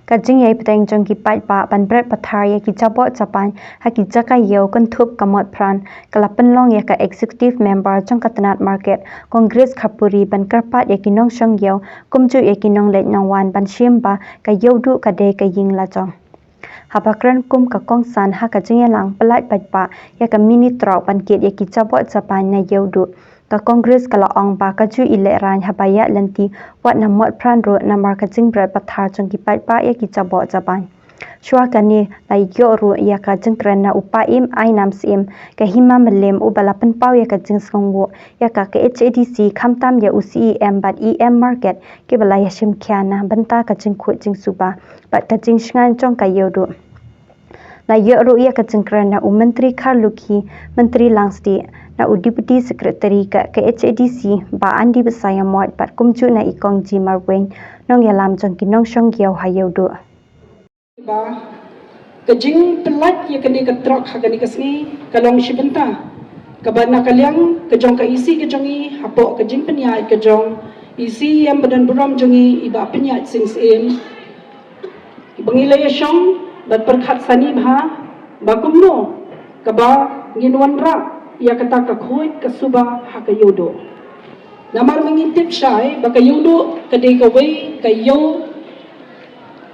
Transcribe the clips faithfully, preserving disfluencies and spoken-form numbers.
Ka jingïai bteng jong ki paidbah ban bret pathar ïa ki jaboh jabain ha ki jaka ïew kynthup ka Motphran ka la pynlong ïa ka Executive Member jong ka tnat Market, Congress Khapuri, ban kyrpad ïa ki nongshong ïew kumjuh ïa ki nongleit nongwan ban shim ba ka Ïewduh ka dei ka ïing la jong. Haba kren kum ka kongsan ha ka jingïalang pyllait paidbah ïa ka mini truck ban kit ïa ki jaboh jabain na Ïewduh, ka Congress ka la ong ba ka ju ïalehrain haba ïaid lynti wat na Motphran ruh namar ka jingbret pathar jong ki paidbah ïa ki jaboh jabain. Shuwa kane la ïoh ruh ïa ka jingkren na u Paiem Ainam Syiem, ka Hima Mylliem, uba la pynpaw ïa ka jingsngewnguh ïa ka, ka H A D C khamtam ïa u C E M bad E M Market kiba la ïashim khia na bynta ka jingkhuid jingsuba bad ka jingshngaiñ jong ka Ïewduh. La ïoh ruh ïa ka jingkren na u Myntri Kharlukhi, Myntri Langstieh, na u Deputy Secretary ka, ka H A D C, Bah Andy Basaiawmoit, bad kumjuh na i Kong G. Marwein, nongïalam jong ki nongshong ïew ha Ïewduh. Ba ka jingpyllait ïa kane ka truck ha kane ka sngi ka long shi bynta, kaba na ka liang ka jong ka E C ka jong ngi, hapoh ka jingpynïaid ka jong i C E M ba donburom jong ngi, i Bah Pynïaid Sing Syiem, ba ngi la ïashong bad pyrkhat sani bha ba kumno kaba ngin wanrah ïa kata ka khuid ka suba ha ka Ïewduh. Namar ba ngi tip shai ba ka Ïewduh ka dei kawei ka ïew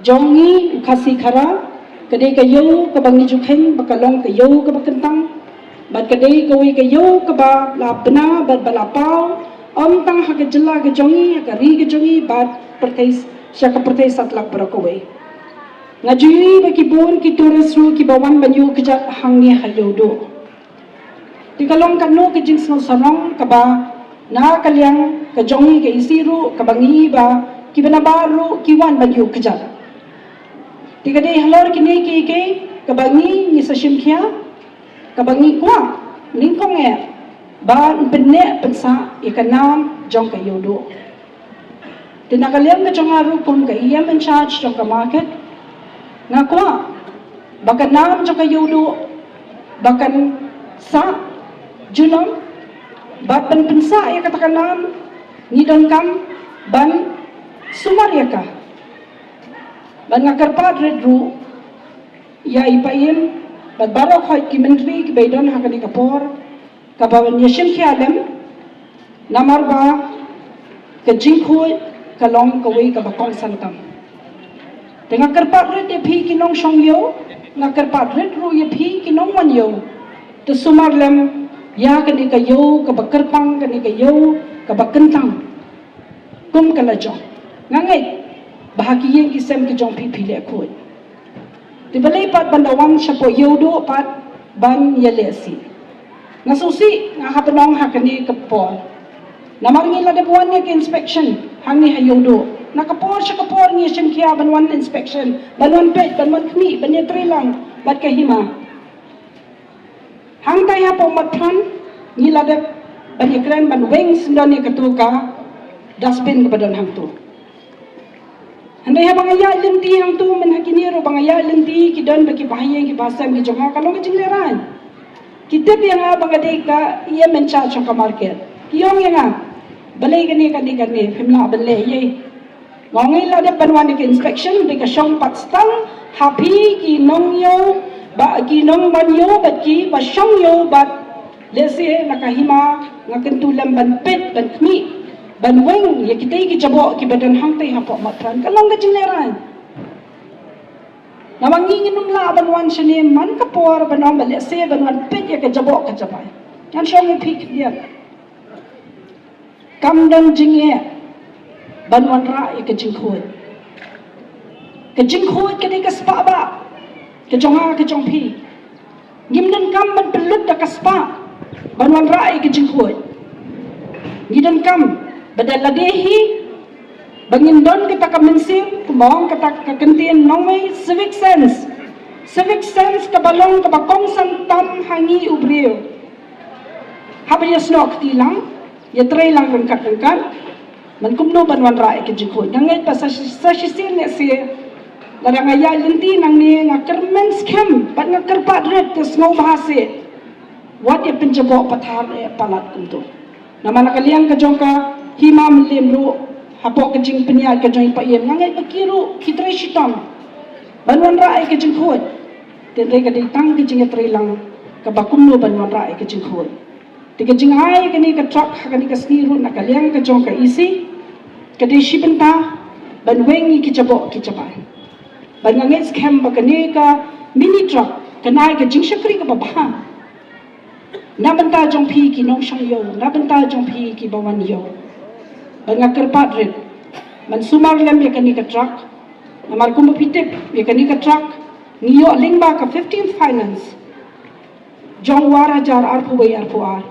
jong ngi u Khasi Khara, ka dei ka ïew kaba ngi ju kheiñ ba ka long ka ïew kaba kyntang, bad ka dei kawei ka ïew kaba la bna bad ba la paw, ym tang ha ka jylla ka jong ngi, ha ka ri ka jong ngi, bad pyrthei, sha ka pyrthei satlak baroh kawei. Nga ju ïohi ba ki bun ki tourist ruh kiba wan ban ïuh kjat hangne ha Ïewduh. Te ka long kano ka jingsngewsarong kaba na ka liang ka jong ngi ka E C ruh, kaba ngi ba kiba nabar ruh ki wan ban ïuh kjat. Te ka dei halor kine kiei kiei kaba ngi, ngi sa shim khia, kaba ngi kwah nyngkong eh ban pynneh pynsah ïa ka nam jong ka Ïewduh. Te na ka liang ka jong nga ruh kum ka E M in charge jong ka market, nga kwah ba ka nam jong ka Ïewduh ba kan sah junom, bad ban pynsah ïa kata ka nam ngi donkam ban sumar ïa ka. Bad nga kyrpad rit ruh ïa i Paiem bad baroh khoit ki myntri kiba ïadon ha kane ka por, kaba wan ïashim khia lem, namar ba ka jingkhuid ka long kawei kaba kongsan tam. Te nga kyrpad rit ïa phi ki nongshong ïew, nga kyrpad rit ruh ïa phi ki nongwan ïew, to sumar lem ïa kane ka ïew kaba kyrpang, kane ka ïew kaba kyntang kum ka la jong. Nga ngeit ba ha ki ïing ki sem ki jong phi, phi leh khuid. Te balei pat ban da wan shapoh Ïewduh pat ban ïalehsih? Nga sngewsih, nga hap ban ong ha kane ka por, namar ngi la dep wan ïa ka inspection hangne ha Ïewduh. Na ka por sha ka por ngi shim khia ban wan inspection, ban wan peit, ban wan khmih, ban ïatreilang bad ka hima. Hangtai hapoh Motphran ngi la dep ban ïakren ban weng syndon ïa katu ka dustbin kaba don hangtu. Hynrei haba nga ïaid lynti hangtu, mynha kine ruh ba nga ïaid lynti, ki don ba ki bahaïing ki bahasem ki jong nga, ka long ka jinglehrain. Ki tip ïa nga ba nga dei ka E M in charge jong ka market. Ki ong ïa nga, balei kane kane kane, phim lah ban leh ei ei. Nga ong ngi la dep ban wan ïa ka inspection, hynrei ka shong pat tang ha phi ki nongïew, ba ki nongwan ïew bad ki ba shong ïew bad lehse na ka hima, nga kyntu lem ban peit, ban khmih, ban weng ïa kitei ki jaboh kiba don hangtei hapoh Motphran. Ka long ka jinglehrain. Namar ngi ngin ym lah ban wan shane man ka por ban ong ba lehse ban wan peit ïa ka jaboh ka jabai. Ngan shong ïa phi khyndiat. Kam don jingeh ban wanrah ïa ka jingkhuid. Ka jingkhuid ka dei ka spah bah ka jong nga ka jong phi. Ngim donkam ban pynlut da ka spah ban wanrah ïa ka jingkhuid. Ngi donkam ba da lade hi ba ngin don kata ka mynsiem, kumba ong kata ka kyntien nongwei, civic sense. Civic sense kaba long kaba kongsan tam ha ngi u briew. Haba ïasnoh kti lang, ïatreilang ryngkat ryngkat, man kumno ban wanrah ïa ka jingkhuid. Nga ngeit ba sa, sa shisien lehse lada nga ïaid lynti nangne nga kyrmen skhem bad nga kyrpad rit, te sngewbha seh wat ïa pynjaboh pathar ïa palat kumto. Namar na ka liang ka jong ka hima Mylliem ruh, hapoh ka jingpynïaid ka jong i Paiem, nga ngeit ba ki ruh ki trei shitom. Ban wanrah ïa ka jingkhuid. Tynrai ka dei tang ka jingïatreilang kaba kumno ban wanrah ïa ka jingkhuid. Te ka jingai kane ka truck ha kane ka sngi ruh na ka liang ka jong ka E C ka dei shi bynta ban weng ïa ki jaboh ki jabai. Ban nga ngeit skhem ba kane ka mini truck kan ai ka jingshakri kaba bha. Na bynta jong phi ki nongshong ïew, na bynta jong phi kiba wan ïew. Ba nga kyrpad rit ban sumar lem ïa kane ka truck. Namar kumba phi tip ïa kane ka truck ngi ïoh lyngba ka fifteenth finance jong u ar hajar arphew wei arphew ar.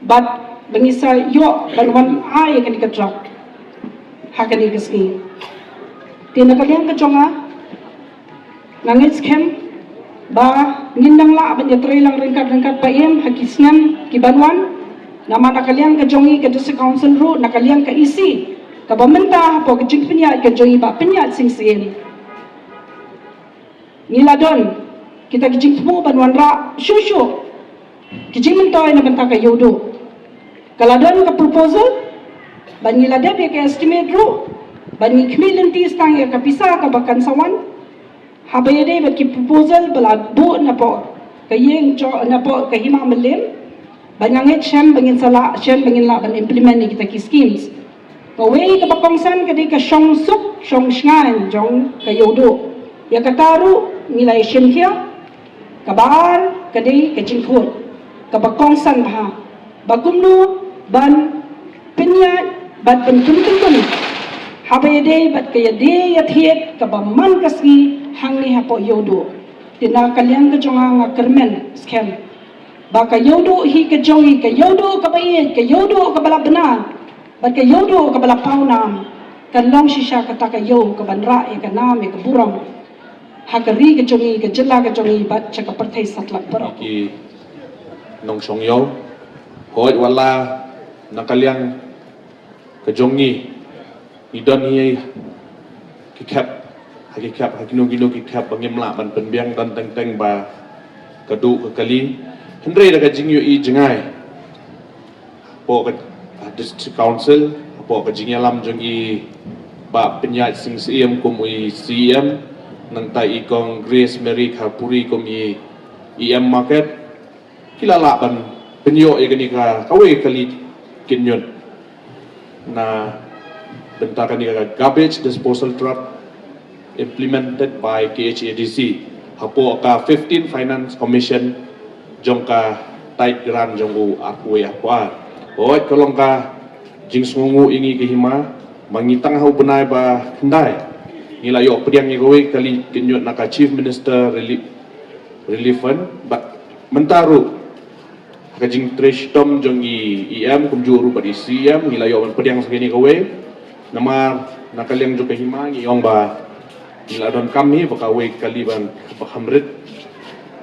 Bad ba ngi sa ïoh ban wan ai ïa kane ka truck ha kane ka sngi. Te na ka liang ka jong nga nga ngeit skhem ba ngin dang lah ban ïatreilang ryngkat ryngkat ba im ha ki snem ki ban wan. Namar na ka liang ka jong ngi ka District Council ruh, na ka liang ka E C kaba mynta hapoh ka jingpynïaid ka jong i Bah Pynïaid Sing Syiem, ngi la don kita ki jingthmu ban wanrah shuh shuh ki jingmyntoi na bynta ka Ïewduh. Ka la don ka proposal bad ngi la dep ïa ka estimate ruh bad ngi khmih lynti tang ïa ka pisa kaba kan sa wan. Haba ïadei bad ki proposal ba la buh napoh ka ïing jong, napoh ka Hima Mylliem, ba nga ngeit skhem ba ngin sa lah, skhem ba ngin lah ban implement ïa kita ki schemes. Kawei kaba kongsan ka dei ka shongsuk shongshngaiñ jong ka Ïewduh. Ïa kata ruh ngi la ïashim khia. Kaba ar ka dei ka jingkhuid kaba kongsan bha ba kumno ban pynïaid bad ban pynkyntun haba ïadei bad ka ïadei ïathied kaba man ka sngi hangne hapoh Ïewduh. Te na ka liang ka jong nga nga kyrmen skhem ba ka Ïewduh hi ka jong ngi, ka Ïewduh kaba ïeit, ka Ïewduh kaba la bna bad ka Ïewduh kaba la pawnam kan long shisha kata ka ïew kaban rah ïa ka nam ïa ka burom ha ka ri ka jong ngi, ka jylla ka jong ngi bad sha ka pyrthei satlak baroh. Ki nongshong ïew, hooid, wat la na ka liang ka jong ngi ngi don hi ki khep, ha ki khep, ha kino kino ki khep ba ngim lah ban pynbiang, don teng teng ba ka duh ka kali. Hynrei da ka jingïohi jngai hapoh ka, ah, District Council, hapoh ka jingïalam jong i Bah Pynïaid Sing Syiem kum i C E M, nangta i Kong Grace Mary Kharpuri kum i E M Market, ki la lah ban pynïoh ïa kane ka, kawei ka kali kynñiut na bynta kane ka garbage disposal truck implemented by K H A D C hapoh ka fifteen Finance Commission jong ka tied grant jong u arphew wei arphew ar. Hooid, ka long ka jingsngewnguh ïa ngi ka hima ba ngi tang ha u bnai ba khyndai ngi la ïoh pdiang ïa kawei ka kali kynñiut na ka Chief Minister Relief, Relief Fund, bad mynta ruh ha ka jingtrei shitom jong i E M kumjuh ruh bad i C E M ngi la ïoh ban pdiang sa kane kawei. Namar na ka liang jong ka hima ngi ong ba ngi la donkam hi ba kawei ka kali ban, ba kham rit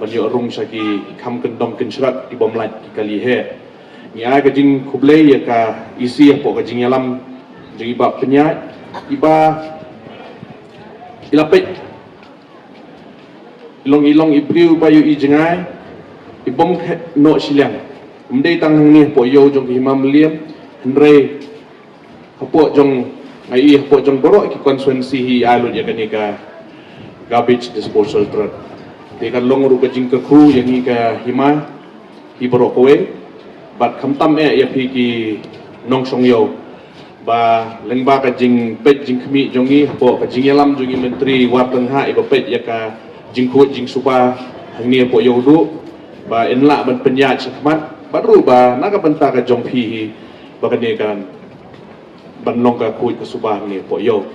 ban ïoh rung sha ki kham kyndong kynshrat ki bym lait ki kali hi. Ngi ai ka jingkhublei ïa ka E C hapoh ka jingïalam jong i Bah Pynïaid, i ba i la peit i long, i long i briew ba ïohi jngai, i bym khet noh shiliang. Ym dei tang hangne hapoh ïew jong ka Hima Mylliem, hynrei hapoh jong, nga i hapoh jong baroh ki constituency hi i ai lut ïa kane ka garbage disposal truck. Te kan long ruh ka jingkyrkhu ïa ngi ka hima hi baroh kawei, bad khamtam eh ïa phi ki nongshong ïew ba lyngba ka jingpeit jingkhmih jong ngi hapoh ka jingïalam jong i Myntri Wartynghah i ba peit ïa ka jingkhuid jingsuba hangne hapoh Ïewduh, ba in lah ban pynïaid shakhmat bad ruh ba na ka bynta ka jong phi hi ba kane kan ban long ka khuid ka suba hangne hapoh ïew.